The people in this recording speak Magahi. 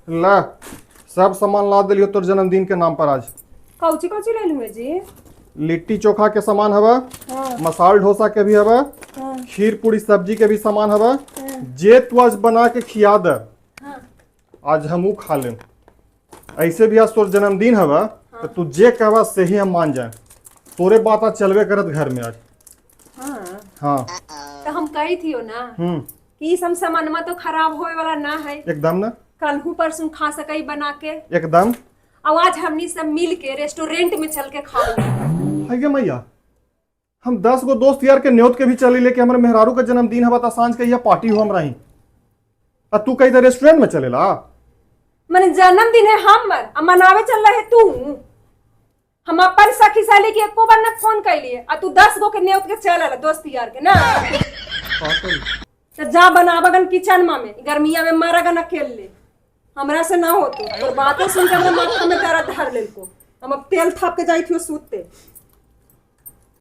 ला, सब सामान ला दिलियो तोर जन्मदिन के नाम पर आज। कौची कौची ले लूँ जी? लिट्टी चोखा के सामान हवा, मसाल डोसा के भी हवा, खीर पूरी सब्जी के भी सामान हवा। जे तू आज बना के खिया दे, आज हम ऊ खा लेम। ऐसे भी आज तोर जन्मदिन हवा, तो तू जे कहवा से ही हम मान जाए। तोरे बात आज चलबे करत घर में आज। हाँ। हाँ। तो हम कही थी ना कि ई सब सामानमा तो खराब होए वाला ना है। एकदम ना। कल परसों खा सकई बना के। एकदम। और आज हमनी सब मिल के रेस्टोरेंट में चल के खाओ। है गे मैया, हम 10 गो दोस्त यार के न्योत के भी चली लेके हमरे मेहरारू का जन्मदिन हवा, ता सांझ के यह पार्टी हो हमरा ही, आ तू कहीं रेस्टोरेंट में चलेला? माने जन्मदिन है हमर आ मनावे चल रहे तू। हम अपन सखी सहेली के एको बार ना फोन कैलिए आ तू 10 गो के न्योत के चल आला दोस्त यार के ना। तो जा बनावगन किचन में, गर्मिया में मरगन अकेले, हमरा से ना होतो। तोर बातें सुन के हमरा माथा में दर्द धर लेलको। हम अब तेल थाप के जाई थी सूते।